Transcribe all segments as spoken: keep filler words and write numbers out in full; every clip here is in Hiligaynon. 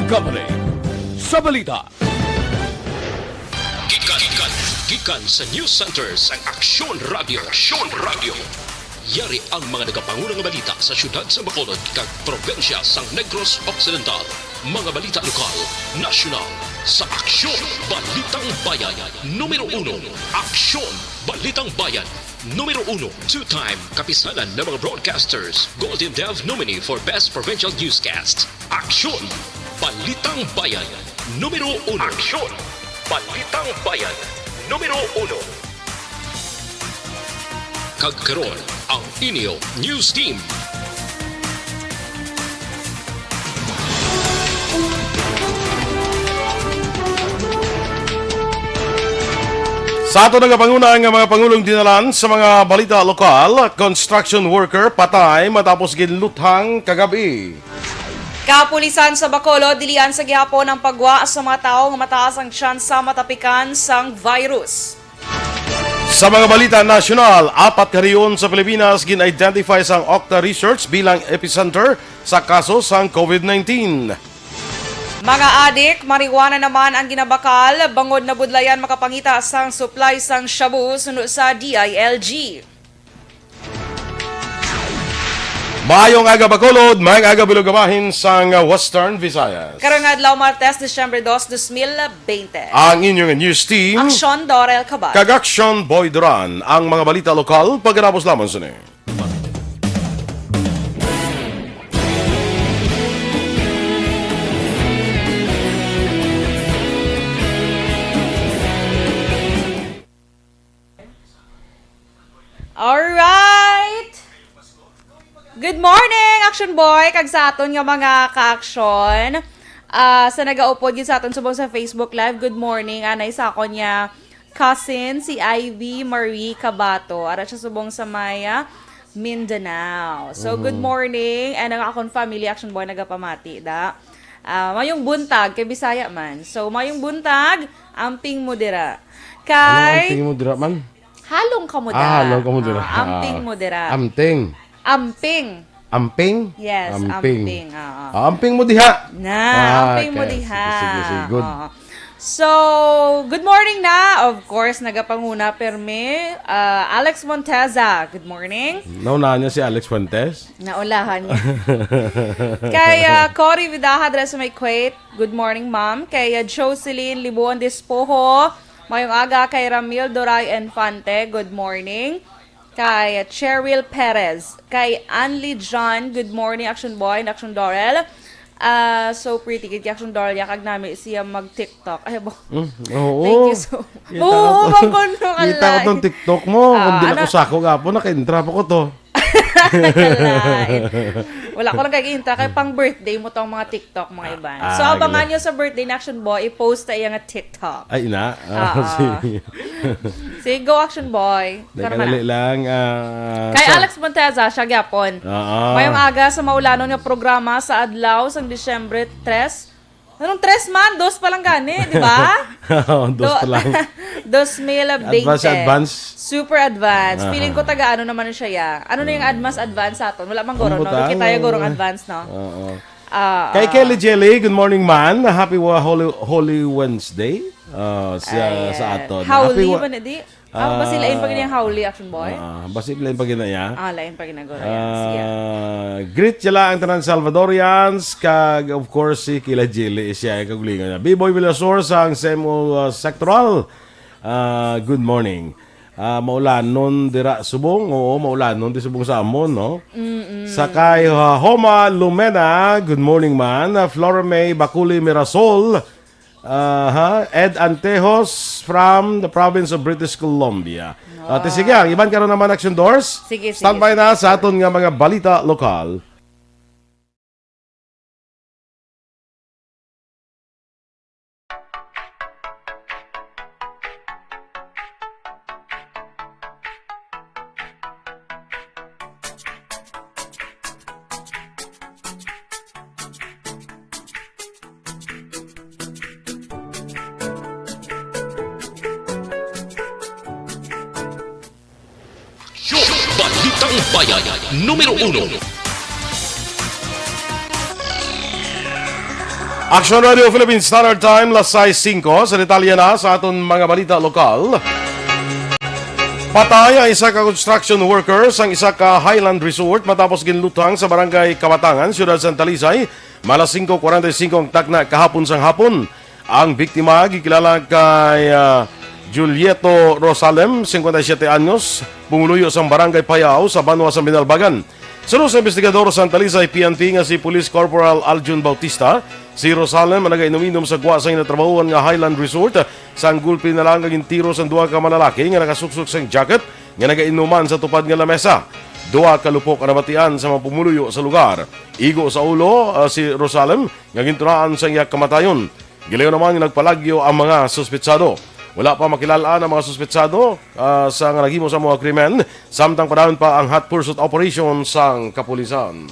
Company sa balita. Gikan, gikan, gikan sa News Center sang Aksyon Radio. Aksyon Radio. Yari ang mga nagapanguna nga balita sa siyudad sa Bacolod kag probinsya sang Negros Occidental. Mga balita lokal, nasyonal, sa Aksyon, Balitang Bayan, numero uno. Aksyon, Balitang Bayan, numero uno. Two-time kapisanan ng mga broadcasters, Golden Dove nominee for Best Provincial Newscast. Aksyon, Balitang Bayan, numero uno. Aksyon, Balitang Bayan, numero uno. Kag karon, ang inyo news team. Sa aton nga panguna nga mga pangulong dinalan sa mga balita lokal, construction worker patay matapos ginluthang kagabi. Kapulisan sa Bacolod dilian sa gihapon ang pagwa sa mga tawo nga mataas ang tsansa matapikan sang virus. Sa mga balita nasyonal, apat ka rehiyon sa Pilipinas gin-identify sang Octa Research bilang epicenter sa kaso sang COVID nineteen. Mga adik, marijuana naman ang ginabakal bangod nabudlayan makapangita sang supply sang shabu suno sa D I L G. Maayong aga, Bacolod. Maayong aga, Bilog Amahin sang Western Visayas. Karong adlaw, Martes, Disyembre dos, dos mil bente. Ang inyong news team, Aksyon Dorel Cabal. Kag Aksyon Boy Duran. Ang mga balita lokal, pagkatapos lamang sini. Alright! Good morning, Action Boy, kag sa aton nga mga ka-action. Ah, sa nagaupod gyud sa aton subong sa Facebook Live, good morning. Anay sa akon nga cousin, si Ivy Marie Cabato. Ara siya subong sa may, ah, Mindanao. So, good Mhm. morning. And ang akon family, Action Boy, nagapamati, da. Ah, mayong buntag, kay Bisaya man. So, mayong buntag, amping mo dira. Kay Anong amping mo dira man? Halong ka mo Ah, da. halong ka mo dira. Ah, amping Ah. mo dira. Amting. Amping. Amping? Yes, Amping. amping, oo. Ah, amping mo diha. Na, Ah, amping mo okay. diha. Sige, sige, sige. Good. Oo. So, good morning na. Of course, nagapanguna permi, ah, Alex Monteza. Good morning. Naunahan niya si Alex Fuentes? Naulahan niya. Kay, ah, Cory Vidaja, dira sa may Kuwait. Good morning, ma'am. Kay, ah, Jocelyn Libuon Despojo. Mayong aga kay Ramil Doray Infante. Good morning. Kay Cheryl Perez. Kay Anli John, good morning, Action Boy and Action Dorel. Ah, so pretty gid kay Action Dorel, yakag nami siya mag-TikTok. Ay, bo. Mm, oo. Thank you so much. Kita ko to. Buho ba ko no Kita ko kalay? tong TikTok mo. Ah, Kung di na ano? ko sako gapon, naka-intra pa ko to. Kalay. Wala ko lang kay intra kay pang birthday mo tong mga TikTok, mga iban. Ah, So, abangan gala. nyo sa birthday ni Action Boy, i-post na iya nga TikTok. Ay, ina. Ah, Oo. sige. Sige, go, Action Boy. Teka, Karma na. dali lang. Ah, Kay sa Alex Monteza, siya gyapon. Oo. Mayong aga sa maulanon nga programa sa adlaw sang Disyembre tres. Anong tres man? Dos pa lang gani, di ba? Oo, dos Do- pa lang. Dos mil bente. Advance, advance. Super advance. Aha. Feeling ko taga ano naman siya, ya. Ano na yung advance, advance sa aton? Wala man guro, no? Ambutan, Kita yung gurong eh. advance, no? Oo. Ah, Kay ah. Kelly Jelly, good morning, man. Happy wa-, Holy, Holy Wednesday. Oh, sa, Ayan. sa aton. Howly Happy wa-, ba na di? Ah, basi lain pa gani ang howly, Action Boy? Ah, basi lain pa gani, ya? Ah, lain pa gani, guro, ya. Siya. Ah, greet sila ang tanan Salvadorians, kag, of course, si Kila Jelly, siya ang kagulingan niya. B-Boy Villasor sa ang S M O, ah, Sectoral. Ah, good morning. Ah, maulanon dira subong. Oo, maulanon di subong sa amon, no? Mm-mm. Sakay, ah, Homa Lumena, good morning, man. Ah, Flora May Baculi Mirasol, aha, Ed Antejos from the province of British Columbia. Ate, Wow. sige, ang iban karon naman, Action Doors. Sige, sige, Standby sige. na sa aton nga mga balita lokal. Balitang Bayan, numero uno. Action Radio Philippine Standard Time, las sais singko. Sa detalye na sa aton mga balita lokal. Patay ang isa ka construction worker sang isa ka Highland Resort matapos ginlutang sa barangay Kabatangan, siyudad sang Talisay. Mga alas singko kwarenta y singko ang takna kahapon sang hapon. Ang biktima gikilala kay, ah, Julieto Rosalem, singkwenta y siyete anyos, pumuluyo sang Barangay Payao sa banwa sa Binalbagan. Suno sa investigador sang Talisay P N P nga si Police Corporal Aljun Bautista, si Rosalem ang nagainom-inom sa gwa sang ginatrabahuan nga Highland Resort. Sang gulpi na lang ang gintiro sang duha ka malalaki nga nakasuksok sang jacket nga nagainuman sa tupad nga lamesa. Duha ka lupok ang nabatian sa mga pumuluyo sa lugar. Igo sa ulo, ah, si Rosalem nga gintunaan sa iya kamatayon. Gilayon naman nga nagpalagyo ang mga suspetsado. Wala pa makilal-an ang mga suspetsado, ah, sa nga naghimo sa mga krimen, samtang padayon pa ang hot pursuit operation sang kapulisan.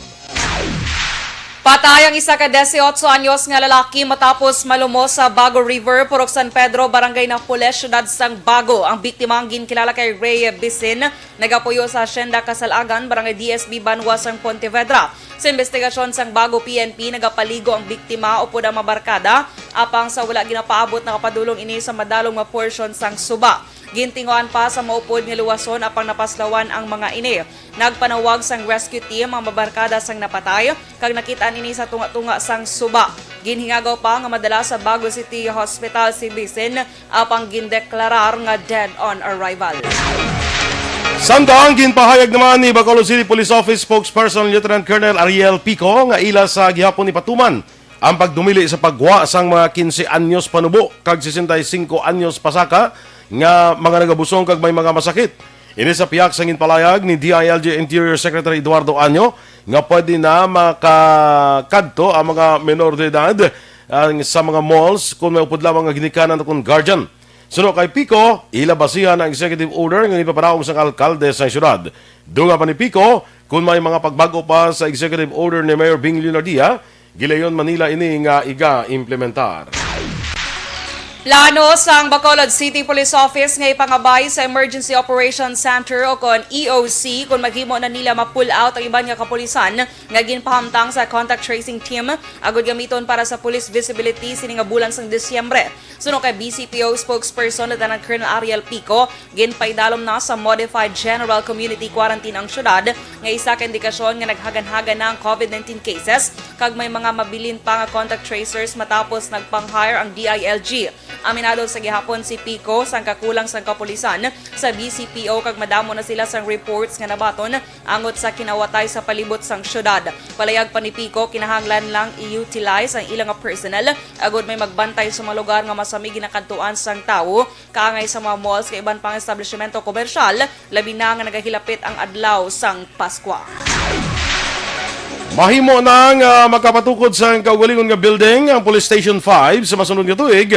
Patay ang isa ka disiotso anyos nga lalaki matapos malumos sa Bago River, Purok San Pedro, Barangay Napoles, Siyudad sang Bago. Ang biktima ang ginkilala kay Rey Bisin, nagapuyo sa Hacienda Kasalagan, Barangay D S B, banwa sang Pontevedra. Sa investigasyon sang Bago P N P, nagapaligo ang biktima upod ang mga barkada, apang sa wala ginapaabot nakapadulong ini sa madalom nga porsyon sang suba. Gintinguan pa sa maupod nga luwason apang napaslawan ang mga ini. Nagpanawag sang rescue team ang mabarkada sang napatay kag nakit-an ini sa tunga-tunga sang suba. Ginhingagaw pa nga madala sa Bago City Hospital si Bisin apang gindeklarar nga dead on arrival. Samtang ginpahayag naman ni Bacolod City Police Office Spokesperson Lieutenant Colonel Ariel Pico nga ila sa gihapon ipatuman ang pagdumili sa paggwa sang mga quince anyos panubo kag sesenta y cinco anyos pasaka nga mga nagabusong kag may mga masakit. Ini sa pihak sang ginpalayag ni D I L G Interior Secretary Eduardo Año nga pwede na makakadto ang mga menor de edad, ah, sa mga malls kon may upod lamang nga ginikanan ukon guardian. Suno kay Pico, ila basihan ang executive order nga ginpapadaog sang alkalde sa siyudad. Dugang pa ni Pico, kon may mga pagbag-o pa sa executive order ni Mayor Bing Leonardia, gilayon man nila ini nga iga-implementar. Plano sang Bacolod City Police Office nga ipangabay sa Emergency Operations Center o kon E O C kon maghimo na nila ma-pull out ang iban nga kapulisan nga ginpahamtang sa contact tracing team agud gamiton para sa police visibility sini nga bulan sang Disyembre. Suno kay B C P O spokesperson Lieutenant Colonel Ariel Pico, ginpaidalom na sa Modified General Community Quarantine ang syudad nga isa ka indikasyon nga naghaganhagan na ang COVID nineteen cases kag may mga mabilin pa nga contact tracers matapos nagpang-hire ang D I L G. Aminado sa gihapon si Pico sang kakulang sang kapulisan sa B C P O kag madamo na sila sang reports nga nabaton angot sa kinawatay sa palibot sang syudad. Palayag pa ni Pico, kinahanglan lang i-utilize ang ila nga personnel agud may magbantay sa mga lugar nga masami ginakadtuan sang tawo, kaangay sa mga malls kag iban pang establishmento komersyal, labi na nga nagahilapit ang adlaw sang Paskwa. Mahimo na nga makapatukod sang kaugalingon nga building ang Police Station five sa masunod nga tuig.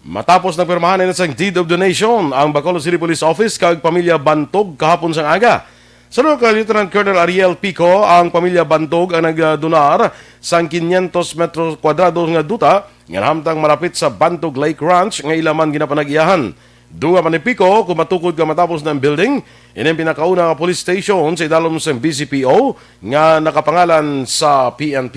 Matapos nagpirmahan na sang Deed of Donation ang Bacolod City Police Office kag pamilya Bantog kahapon sang aga. Suno kay Lieutenant Colonel Ariel Pico, ang pamilya Bantog ang nagdonar sang quinientos metro kwadrado nga duta nga nahamtang malapit sa Bantog Lake Ranch nga ila man ginapanag-iyahan. Dugang pa ni Pico, kung matukod nga matapos na ang building, ini ang pinakauna nga police station sa idalom sang B C P O nga nakapangalan sa P N P.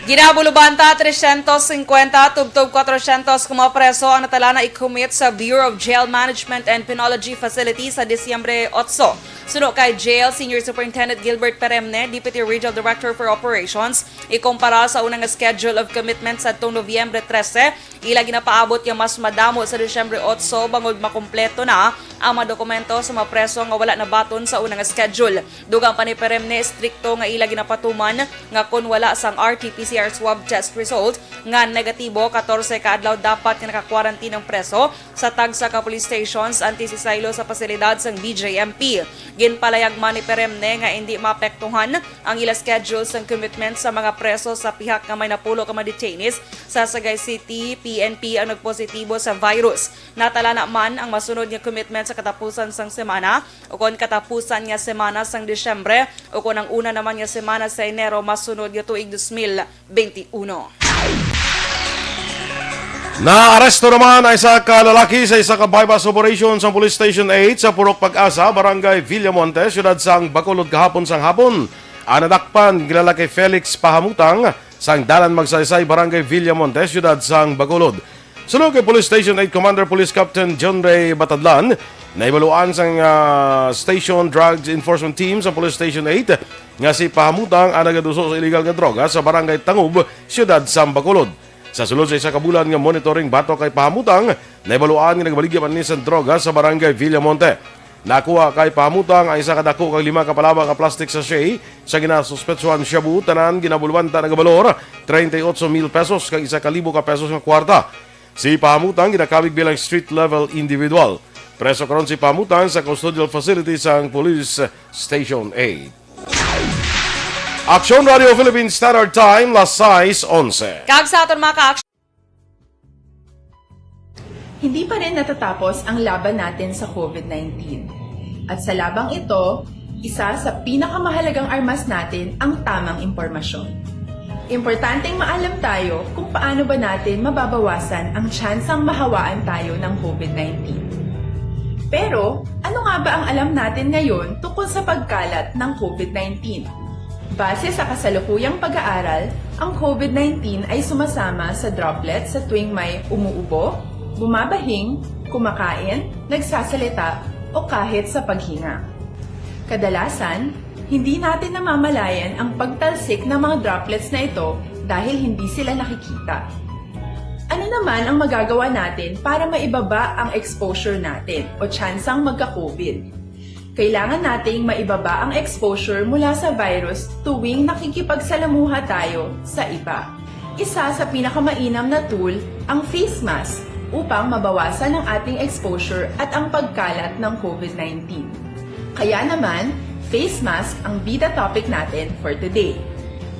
Ginabulubanta, trescientos cincuenta tubtob cuatrocientos ka mga preso ang natala na i-commit sa Bureau of Jail Management and Penology Facility sa Disyembre otso. Suno kay Jail Senior Superintendent Gilbert Peremne, Deputy Regional Director for Operations, ikumpara sa una nga schedule of commitment sa atong Nobyembre trese, ila ginapaabot nga mas madamo sa Disyembre otso bangod makumpleto na ang mga dokumento sa mga preso nga wala nabaton sa una nga schedule. Dugang pa ni Peremne, estrikto nga ila ginapatuman nga kon wala sang R T P C R swab test result nga negatibo, katorse ka adlaw dapat nga naka-quarantine ang preso sa tagsa ka police stations antes isaylo sa pasilidad sang B J M P. Ginpalayag man ni Peremne nga indi maapektuhan ang ila schedule sang commitment sa mga preso sa pihak nga may napulo ka mga detainees sa Sagay City P N P ang nagpositibo sa virus. Natala na man ang masunod nga commitment sa katapusan sang semana ukon katapusan nga semana sang Disyembre ukon ang una naman nga semana sa Enero masunod nga tuig dos mil benti uno. Naaresto naman ang isa ka lalaki sa isa ka buy-bust operation sa Police Station eight sa Purok Pag-asa, Barangay Villamonte, siyudad sang Bacolod kahapon sang hapon. Ang nadakpan, kilala kay Felix Pahamutang, sang Dalan Magsaysay, Barangay Villamonte, Siyudad sang Bacolod. Suno kay Police Station eight Commander Police Captain John Ray Batadlan, nahibaluan sang, ah, Station Drugs Enforcement Team sa Police Station eight nga si Pahamutang ang nagaduso sa illegal nga droga sa Barangay Tangub, Siyudad sang Bacolod. Sa sulod sa isa ka bulan nga monitoring batok kay Pahamutang, nahibaluan nga nagbaligya man ni sang droga sa Barangay Villamonte. Nakuha kay Pahamutang ang isa ka dako kag lima ka palaba nga plastic sachet sa ginasuspetsuhan shabu, tanan ginabulwanta nga balor treinta y ocho mil pesos kag isa ka libo ka pesos nga kwarta. Si Pahamutang ginakabig bilang street level individual. Preso karon si Pahamutang sa custodial facility sang Police Station eight. Aksyon Radio Philippine Standard Time, las sais onse. Kag sa aton mga ka-aksyon, hindi pa rin natatapos ang laban natin sa covid nineteen. At sa labang ito, isa sa pinakamahalagang armas natin ang tamang impormasyon. Importanteng maalam tayo kung paano ba natin mababawasan ang tsansang mahawaan tayo ng covid nineteen. Pero, ano nga ba ang alam natin ngayon tungkol sa pagkalat ng covid nineteen? Base sa kasalukuyang pag-aaral, ang covid nineteen ay sumasama sa droplets sa tuwing may umuubo, bumabahing, kumakain, nagsasalita, o kahit sa paghinga. Kadalasan, hindi natin namamalayan ang pagtalsik ng mga droplets na ito dahil hindi sila nakikita. Ano naman ang magagawa natin para maibaba ang exposure natin o tsansang magka-covid? Kailangan nating maibaba ang exposure mula sa virus tuwing nakikipagsalamuha tayo sa iba. Isa sa pinakamainam na tool ang face mask upang mabawasan ang ating exposure at ang pagkalat ng covid nineteen. Kaya naman, face mask ang bida topic natin for today.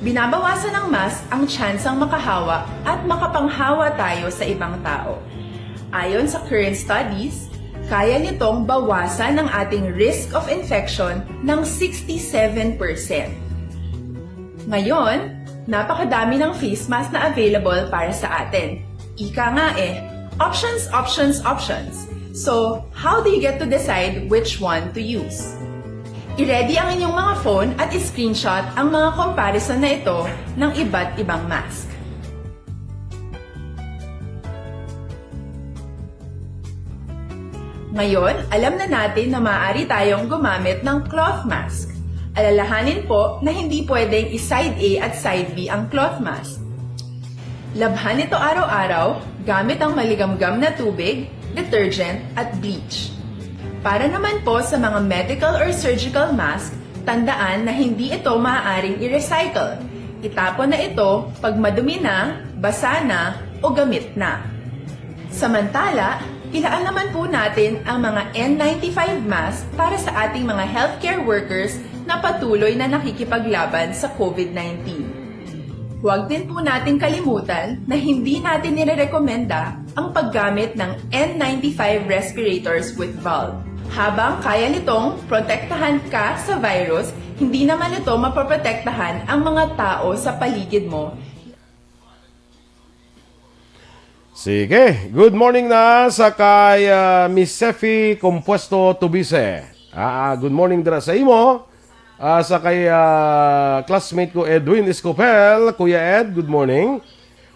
Binabawasan ng mask ang tsansang makahawa at makapanghawa tayo sa ibang tao. Ayon sa current studies, kaya nitong bawasan ang ating risk of infection ng sixty-seven percent. Ngayon, napakadami ng face mask na available para sa atin. Ika nga eh, options, options, options. So, how do you get to decide which one to use? I-ready ang inyong mga phone at i-screenshot ang mga comparison na ito ng iba't ibang mask. Ngayon, alam na natin na maaari tayong gumamit ng cloth mask. Alalahanin po na hindi pwedeng i-side A at side B ang cloth mask. Labhan ito araw-araw gamit ang maligamgam na tubig, detergent, at bleach. Para naman po sa mga medical or surgical mask, tandaan na hindi ito maaaring i-recycle. Itapon na ito pag madumi na, basa na, o gamit na. Samantala, ilaan naman po natin ang mga N ninety-five mask para sa ating mga healthcare workers na patuloy na nakikipaglaban sa covid nineteen. Huwag din po nating kalimutan na hindi natin nirerekomenda ang paggamit ng N ninety-five respirators with valve. Habang kaya nitong protektahan ka sa virus, hindi naman ito mapoprotektahan ang mga tao sa paligid mo. Sige, good morning na sa kay, ah, Miss Sefi Compuesto Tubise. Ah, ah, good morning dira sa imo. Ah, sa kay, ah, classmate ko Edwin Escopel, Kuya Ed, good morning.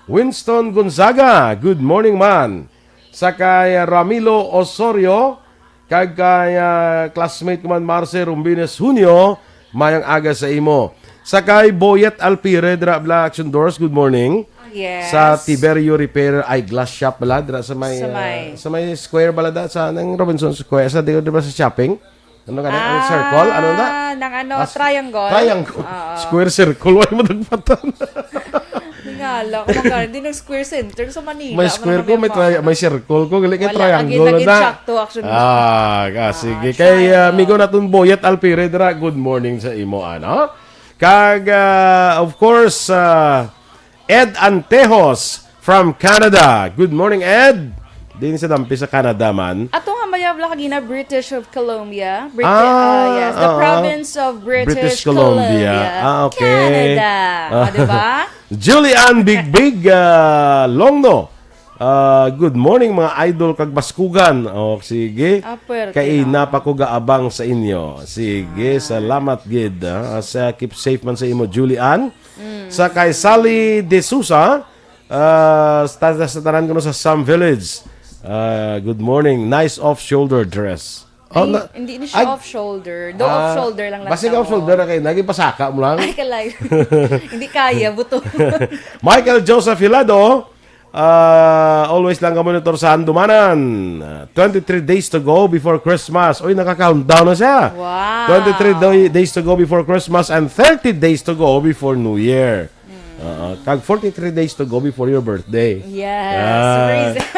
Winston Gonzaga, good morning man. Sa kay, ah, Ramilo Osorio, kag kay, ah, classmate ko man, Marce Rumbines Junio, mayong aga sa imo. Sa kay Boyet Alpire, dira bala Action Doors, good morning. Ah, yes. Sa Tiberio Repair Eyeglass Shop bala, dira sa may, Sa ah, may sa may square bala da, sa nang Robinson Square, sa di, di ba sa shopping? Ano ka na? Ang Ah, circle? Ano na? Ng ano, Ah, s-, triangle? Triangle. Oo. Square circle, wala mo nagpatan. Tingala ko, magkano? Di nag-square center sa Manila. May Ano square naman ko, yung may mga tri-, may circle ko, gali kay Wala, triangle naging, naging na. Sakto, action. Ah, ah, Ah, sige. Kay, ah, triangle. Amigo naton Boyet Alpire, dira, good morning sa imo, ano? Kag, ah, of course, ah, Ed Antejos from Canada. Good morning, Ed. Din sa dampi sa Canada man. Ato nga mayab lang kagina, British of Columbia. Briti-, Ah, ah, yes, the oo. Province of British British Columbia. Columbia. Ah, okay. Canada. Ah. O, di ba? Julian Big Big, ah, Longno. Ah, good morning, mga idol kag Baskugan. Oh, sige. Ah, puwerte Kay na. napa ko gaabang sa inyo. Sige, Ah. salamat gid, ah. Sa keep safe man sa imo, Julie Ann. Mm. Sa kay Sally De Sousa, ah, sa, sa tanan kuno sa Sam Village. Ah, good morning. Nice off-shoulder dress. Oh, Ay, na, hindi, hindi siya ay, off shoulder. Do ah, off shoulder lang lang basig siya, off shoulder oh. na kayo. Naging pasaka mo lang. Ay, kalayo. Hindi kaya, buto. Michael Joseph Hilado, ah, always lang ka monitor sa Handumanan. Ah, twenty-three days to go before Christmas. Uy, naka-countdown na siya. Wow. Twenty-three day- days to go before Christmas and thirty days to go before New Year. Mm. Oo. Kag forty-three days to go before your birthday. Yes. Ah. Amazing.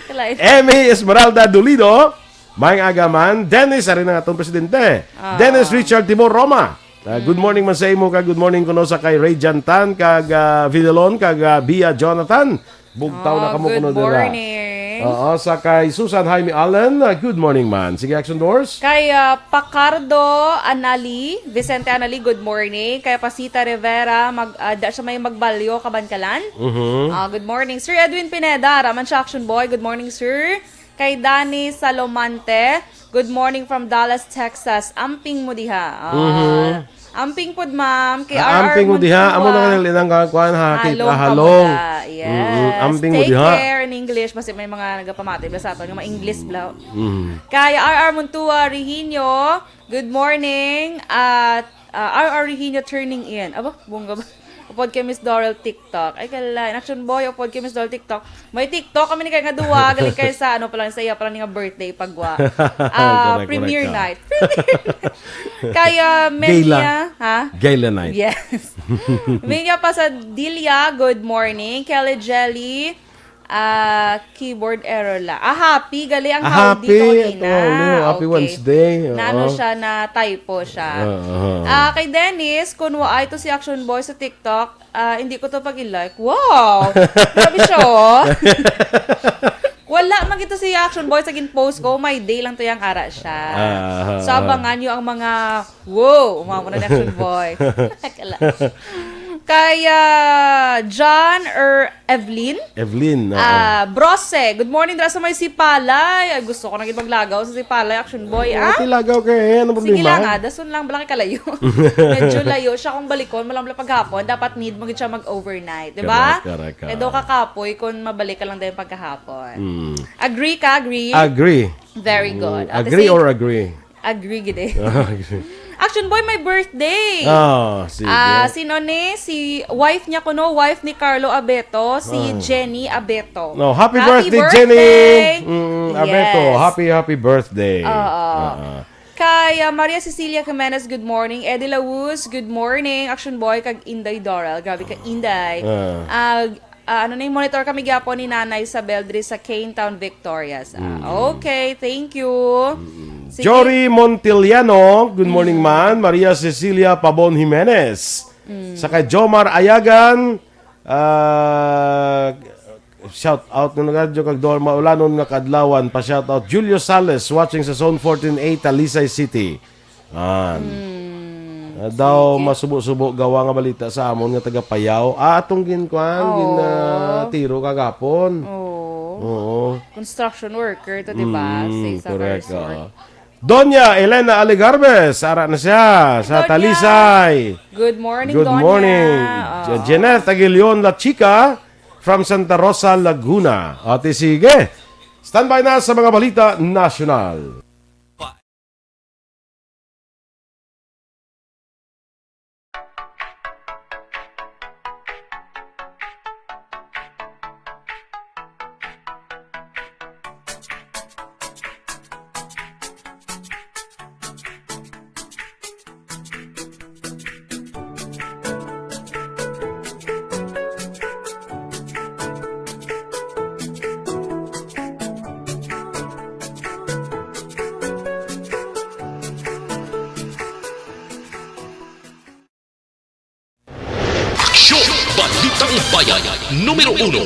Kalay. Emmy Esmeralda Dolido, Maayong aga man. Dennis, ari na nga atong presidente. Ah. Dennis Richard Tibor Roma. Ah, good Mm. morning man sa imo, kag good morning kuno sa kay Ray Jantan, kag, ah, Vidalon, kag, ah, Bia Jonathan. Bugtaw na Oh, kamo good kuno dira. morning. Oo, sa kay Susan Jaime Allen, ah, good morning man. Sige, Action Boys. Kay, ah, Pacardo Anali, Vicente Anali, good morning. Kay Pasita Rivera, mag, ah, da siya may magbalyo, kabankalan. Mhm. Ah, good morning. Sir Edwin Pineda, raman siya, Action Boy. Good morning, sir. Kay Danny Salomante, good morning from Dallas, Texas. Amping mo diha. Ah, Mhm. amping pod, ma'am. Kay Ah, R R amping mo diha. Amo na Montua. nga nang linang kang kuan, ha, Halong kit-, ah, halong. Kamuda. Yes. Mm-mm. Amping mo Take diha. care in English. Basi may mga nagapamati ba sa aton nga ma-English bla. Mm. Kay R R Montua Rehinio, good morning. At, ah, R R Rehinio turning in. Aba, bongga ba? Upod kay Miss Doral TikTok. Ay, kalain. Action Boy, upod kay Miss Doral TikTok. May TikTok kami ni kay nga duwa. Galing kay sa, ano, pa lang sa iya, pa lang nga birthday, pagwa. Ah, Correct, premiere correct, ah. night. Premiere night. Kaya, Gala. Menya, ha? Gala night. Yes. Menya Pasadilla, good morning. Kelly Jelly, ah, keyboard error la. Ah, happy. Gali ang Ah, howdy happy. kanina. Ito, ano, happy Okay. Wednesday. Naano Oo. siya, na typo siya. Oo. Ah, kay Dennis, kung wa ay to si Action Boy sa TikTok, ah, hindi ko to pag-like. Wow! Grabe siya, oh. Wala man gito si Action Boy sa gin-post ko. My day lang to yang ara siya. Ah, So, ah. abangan nyo ang mga, wow, umamo na ni Action Boy. Kala. Kay, ah, John or Evelyn? Evelyn, oo. Ah, Brose, good morning dira sa may Sipalay. Ay, gusto ko na gid maglagaw sa Sipalay, Action Boy, Oo, ah. tilagaw kay, ano Sige problema? lang, ah, dason lang, bala kay kalayo. Medyo layo siya kung balikon mo lang bala paghapon. Dapat need mo gid siya mag-overnight, di ba? Correct, correct, Kaya daw correct. kakapoy kung mabalik ka lang din pagkahapon. Mm. Agree ka, agree? Agree. Very good. Mm, At the agree same or agree? Agree gid eh. Agree. Action Boy, may birthday. Ah, sige. Ah, sino ni? Si wife niya kuno, wife ni Carlo Abeto, si Ah. Jenny Abeto. No, happy Happy birthday, Jenny. birthday! Mm, Abeto, Yes. happy, happy birthday. Oo. Ah, ah. Kay, ah, Maria Cecilia Jimenez, good morning. Eddie Lawuz, good morning. Action Boy, kag Inday Doral. Grabe ka, Inday. Ah. Ah, ah, ano na yung monitor kami gyapon ni Nanay Isabel diri sa Kane Town, Victorias. Ah, Mm. okay, thank you. Mm. Sige. Jory Montiliano, good morning, Mm. man. Maria Cecilia Pabon Jimenez. Mm. Sa kay Jomar Ayagan, ah, shout out nga nagadyo kag Dorma Ulanon nga kadlawan. Pa shout out Julio Sales, watching sa Zone fourteen A, Talisay City. An. Mm, Ah, daw sige. masubo-subo gawa nga balita sa amon nga taga Payao. Ah, atong ginkuan, Oo. gin, ah, tiro kagapon. Oo. Oo. Construction worker to, di ba? Mm, Sa isa correct, resort. oo. Doña Elena Alegarbes, ara na siya, sa Doña. Talisay. Good morning, Good Doña. morning. Oo. Je-, Jeanette Aguilion La Chica from Santa Rosa, Laguna. Ate, sige. Standby na sa mga balita nasyonal. Aksyon! Balitang Bayan, numero uno.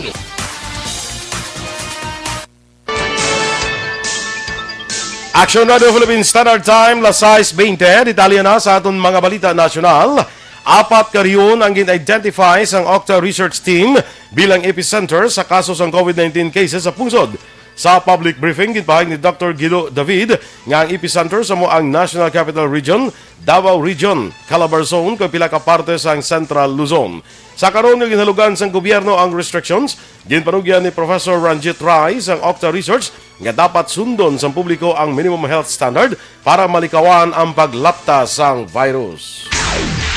Action Radio Philippine Standard Time, las sais bente. Detalye na sa aton mga balita nasyonal. Apat ka rehiyon ang gin-identify sang Octa Research Team bilang epicenter sa kaso sang COVID nineteen cases sa pungsod. Sa public briefing, ginpahayag ni Doctor Guido David nga ang epicenter sa mo ang National Capital Region, Davao Region, Calabarzon, kag pila ka parte sang Central Luzon. Sa karon nga ginhalugan sang gobyerno ang restrictions, ginpanugyan ni Professor Ranjit Rai sang Octa Research nga dapat sundon sang publiko ang minimum health standard para malikawan ang paglapta sang virus.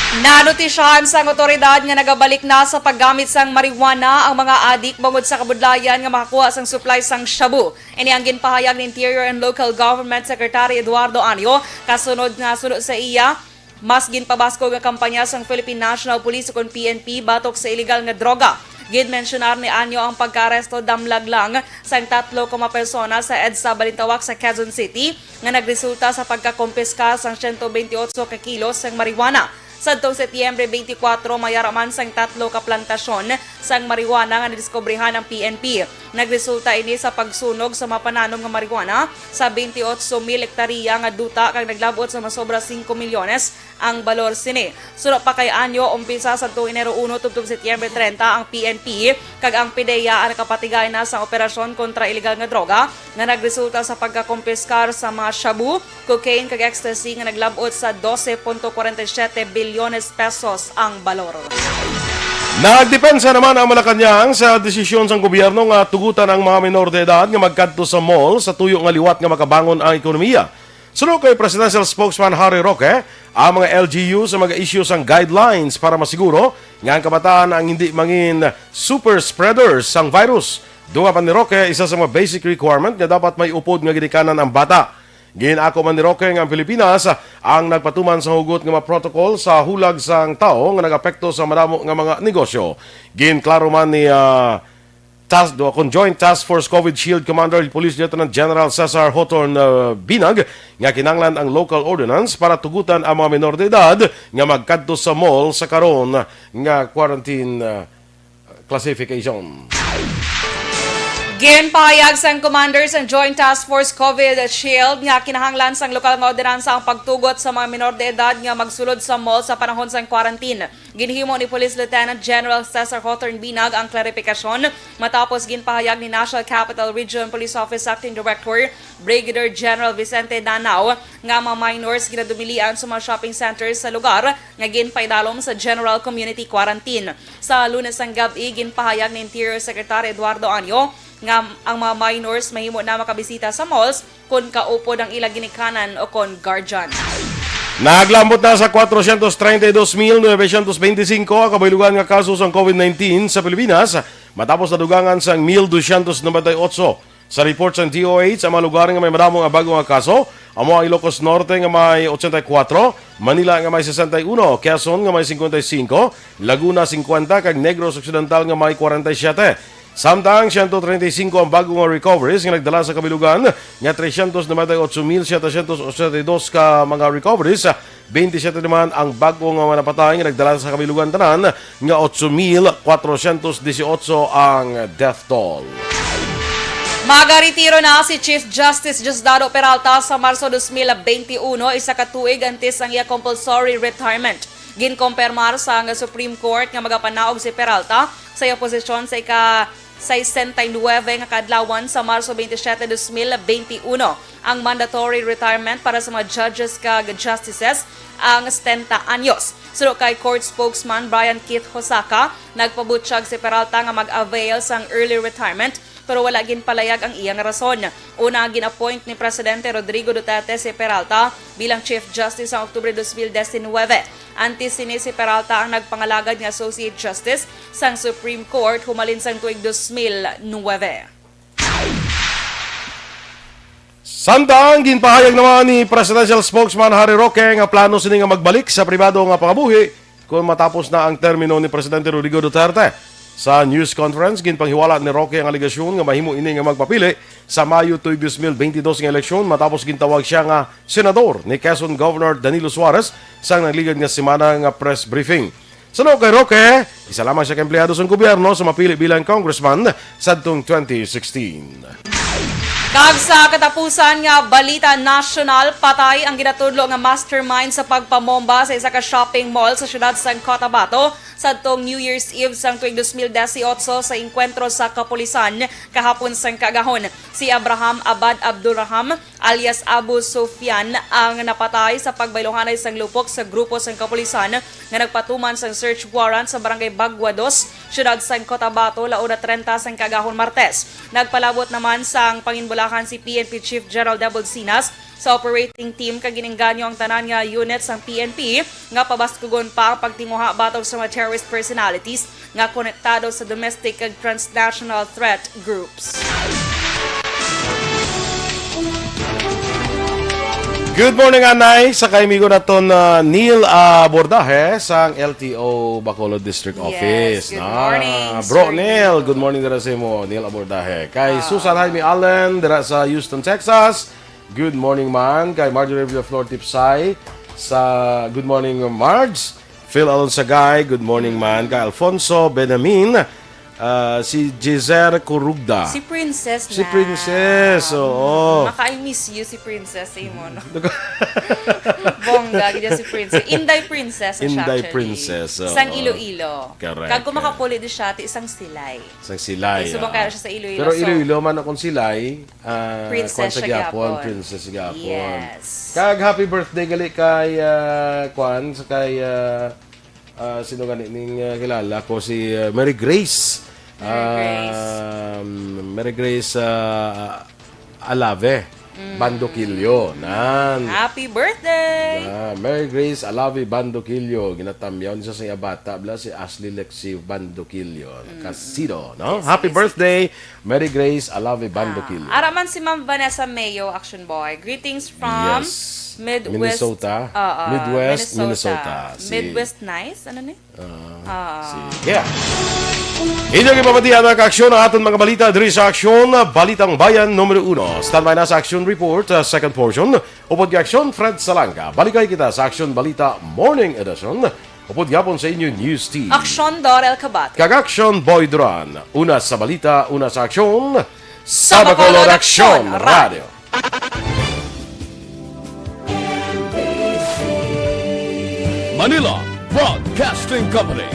Nanutisyahan sang awtoridad nga nagabalik na sa paggamit sang marijuana ang mga adik bangod sa kabudlayan nga makakuha sang supply sang shabu. Ini ang ginpahayag ni Interior and Local Government Secretary Eduardo Anyo, kasunod nga suno sa iya, mas ginpabaskog nga kampanya sang Philippine National Police ukon P N P batok sa iligal nga droga. Ginmensyonar ni Anyo ang pagkaaresto damlag lang sang tatlo ka mga persona sa EDSA Balintawak sa Quezon City nga nagresulta sa pagkakompiskar sang siyento bentiocho ka kilos sang marijuana. Sadtong Setyembre twenty-four, may ara man sang tatlo ka plantasyon sang marijuana nga nadiskobrehan ang P N P. Nagresulta ini sa pagsunog sa mapananom nga marijuana sa twenty-eight mil hektarya nga duta kag naglab-ot sa masobra singko milyones ang balor sini. Suno pa kay Anyo, umpisa sadtong Enero uno tubtob Setyembre treinta ang P N P kag ang PDEA ang nakapatigay na sa operasyon kontra iligal nga droga nga nagresulta sa pagkakompiskar sa mga shabu, cocaine kag ecstasy nga naglab-ot sa doce punto kwarenta y siyete bilyones pesos ang balor. Nagdepensa naman ang Malacañang sa desisyon sang gobyerno nga tugutan ang mga menor de edad nga magkadto sa mall sa tuyo nga liwat nga makabangon ang ekonomiya. Suno kay Presidential Spokesman Harry Roque, ang mga L G U sa mag-issue sang guidelines para masiguro nga ang kabataan ang hindi mangin super spreaders sang virus. Dunga pa ni Roque, isa sa mga basic requirement nga dapat may upod nga ginikanan ang bata. Gin-ako man ni Roque nga ang Pilipinas ang nagpatuman sa hugot nga mga protocol sa hulag sang tawo nga nag-apekto sa madamo nga mga negosyo. Ginklaro man ni, ah, Task, do, kon Joint Task Force COVID Shield Commander Police Lieutenant General Cesar Hotorn, ah, Binag nga kinahanglan ang local ordinance para tugutan ang mga menor de edad nga magkadto sa mall sa karon nga quarantine, ah, classification. Ginpahayag sang commander sang Joint Task Force COVID Shield nga kinahanglan sang lokal nga ordinansa ang pagtugot sa mga menor de edad nga magsulod sa mall sa panahon sang quarantine. Ginhimo ni Police Lieutenant General Cesar Hotorn Binag ang klaripikasyon matapos ginpahayag ni National Capital Region Police Office Acting Director Brigadier General Vicente Danao nga ang mga minors ginadumilian sa mga shopping centers sa lugar nga ginpaidalom sa general community quarantine. Sa Lunes sang gab-i, ginpahayag ni Interior Secretary Eduardo Anyo nga ang mga minors mahimo na makabisita sa malls kon kaupod ang ila ginikanan o kon guardian. Naglambot na sa cuatrocientos treinta y dos mil novecientos veinticinco ang kabaylugan nga kaso sang COVID nineteen sa Pilipinas, matapos nadugangan sang mil doscientos noventa y ocho. Sa report sang D O H, ang mga lugar nga may madamo nga bago nga kaso amo ang Ilocos Norte nga may ochenta y cuatro, Manila nga may sesenta y uno, Quezon nga may cincuenta y cinco, Laguna cincuenta, kag Negros Occidental nga may kwarenta y siyete. Samtang siyento treinta y cinco ang bago nga recoveries nga nagdala sa kabilugan nga trescientos noventa y ocho mil setecientos ochenta y dos ka mga recoveries, bentisiete naman ang bago nga mga napatay nga nagdala sa kabilugan tanan nga ocho mil cuatrocientos dieciocho ang death toll. Magaretiro na si Chief Justice Diosdado Peralta sa Marso dos mil benti uno, isa ka tuig antes ang iya compulsory retirement. Ginkompermar sang Supreme Court nga magapanaog si Peralta sa iya posisyon sa ika sesenta y nuebe nga kaadlawan sa Marso veintisiete, dos mil benti uno. Ang mandatory retirement para sa mga judges kag justices ang setenta anyos. Suno kay court spokesman Brian Keith Hosaka, nagpabutyag si Peralta nga mag-avail sang early retirement, pero wala ginpalayag ang iya nga rason. Una, gin-appoint ni Presidente Rodrigo Duterte si Peralta bilang Chief Justice sang Oktubre dos mil diecinuebe. Antes sini, si Peralta ang nagpangalagad nga Associate Justice sang Supreme Court humalin sang tuig dos mil nuebe. Samtang ginpahayag naman ni Presidential Spokesman Harry Roque nga plano sini nga magbalik sa pribado nga pangabuhi kon matapos na ang termino ni Presidente Rodrigo Duterte. Sa news conference, ginpanghiwala ni Roque ang alegasyon nga mahimo ini nga magpapili sa Mayo tuig dos mil benti dos nga eleksyon matapos gintawag siya nga senador ni Quezon Governor Danilo Suarez sang nagligad nga semana nga press briefing. Suno kay Roque, isa lamang siya ka empleyado sang gobyerno sa mapili bilang congressman sadtong twenty sixteen. Kag sa katapusan nga balita nasyonal, patay ang ginatudlo nga mastermind sa pagpamomba sa isa ka shopping mall sa siyudad sang Cotabato sadtong New Year's Eve sang tuig dos mil disiotso sa engkwentro sa kapulisan kahapon sang kaagahon. Si Abraham Abad Abdulraham alias Abu Sufyan ang napatay sa pagbayluhanay sang lupok sa grupo sang kapulisan nga nagpatuman sang search warrant sa Barangay Bagua dos, siyudad sang Cotabato, la una trenta sang kaagahon Martes. Nagpalabot naman sang panginbulahan si P N P Chief General Debold Sinas sa operating team kag ginengganyo ang tanan nga unit sang P N P nga pabaskugon pa ang pagtinguha batok sa mga terrorist personalities nga konektado sa domestic kag transnational threat groups. Good morning, Anay. Sa kaimigo naton, uh, Neil Abordahe sang L T O Bacolod District Office. Yes, good morning, Bro Sir Neil, good morning dira sa imo, Neil Abordahe. Kay Susan Jaime Allen dira sa Houston, Texas. Good morning man. Kay Marjorie Villaflor Tipsay sa Good Morning Marge. Phil Alonsagay, good morning man. Kay Alfonso Benamin, ah, si Jezer Corugda. Si Princess Si na. Princess, oo. Maka-I miss you si Princess sa imo, no? Bongga, gid si Princess. Inday Princess siya, Inday actually. Princess, oo. Sang Iloilo. Correct, Kag kung correct. Makapuli di siya, ti isang silay. Sang silay. Eh, subong Ah. kaya siya sa Iloilo, Pero so- Iloilo man akong silay. Ah, Princess kwan sa siya gyapon, gyapon. Princess sa gyapon. Yes. Kag happy birthday gali kay, ah, kwan, sa kay, ah, ah, sino gani ning, ah, kilala ko, si, ah, Mary Grace. Mary Grace. Um, Mary Grace, ah, Alave. Bandoquillo. Nan. Happy birthday! Ah, Mary Grace Alave Bandoquillo. Ginatamyaw ni sa iya bata, bla, si Ashley Lexi Bandoquillo. Casido, no? Happy birthday, Mary Grace Alave Bandoquillo. Ah, ara man si Ma'am Vanessa Mayo, Action Boy. Greetings from Yes. Midwest. Minnesota. Oo, Midwest, Minnesota. Si- Midwest Nice? Ano ni? Ah, Ah. Sige. Inyong ipamatian ang aksyon ang aton mga balita diri sa Aksyon, Balitang Bayan numero uno. Standby na sa Aksyon Report, uh, second portion. Upod kay Aksyon, Fred Salanga. Balikay kita sa Aksyon Balita Morning Edition. Upod gyapon sa inyo news team. Aksyon, Dorel Cabate. Kag Aksyon, Boy Duran. Una sa balita, una sa aksyon. Sa Bacolod, Aksyon Radio. Manila Broadcasting Company.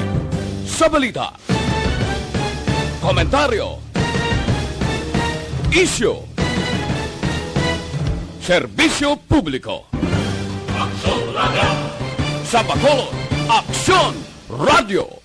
Sa balita, komentaryo, isyu, serbisyo publiko. Sa Bacolod, Aksyon Radio.